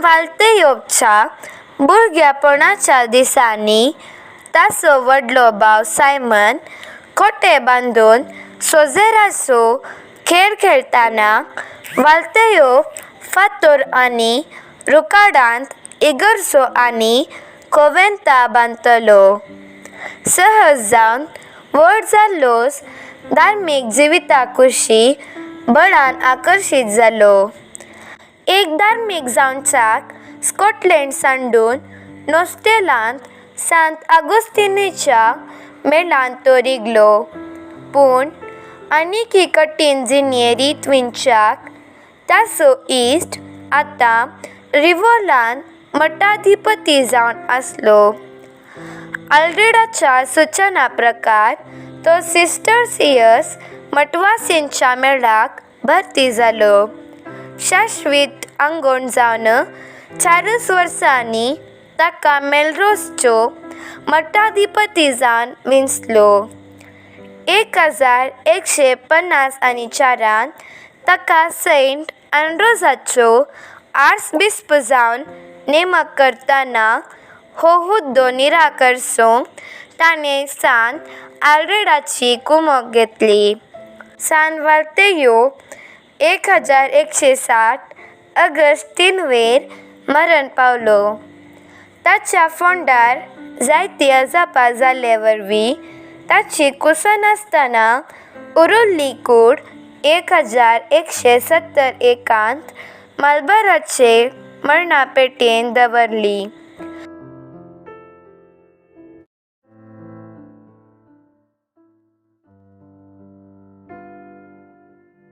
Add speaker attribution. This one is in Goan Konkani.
Speaker 1: वालतेयोबच्या भुरग्यापणाच्या दिसांनी ताचो व्हडलो भाव सायमन खोटे बांदून सोजेराचो खेळ खेळटाना वालतेयोब फातोर आनी रुकाडांत इगर्जो आनी कोवेंता बांदतलो. सहज जावन व्हड जाल्लोच धार्मीक जिविता कुशी बळान आकर्शीत जालो. एक धार्मीक जावच्याक स्कॉटलंड सांडून नोस्टेलांत सांत आगुस्तिनीच्या मेळांत तो रिगलो. पूण आनीकी कठीण जिणये रीत विंच्याक ताचो इश्ट आतां रिवोलान मठाधिपती जावन आसलो. आल्ड्रेडाच्या सुचना प्रकार तो सिस्टर्सियस मठवासींच्या मेळाक भरती जालो. शाश्वीत आंगवण जावन चारच वर्सांनी ताका मेलरोजच्यो मठाधिपती जावन विंचलो. 1154 ताका सेंट आंड्रोजाचो आर्सबिस्प जावन नेमक करतना हो हुद्दो निराकरसूंक ताणें सांत आल्ड्रेडाची कुमोक घेतली. सान वालतेयो 1160 ऑगस्ट 3 वेर मरण पावलो. ताच्या फोंडार जायती अजापां जाल्ले वरवीं ताची कुसनासतना उरुल्ली कूड 1171 मालबाराचे मरणा पेटयेंत दवरली.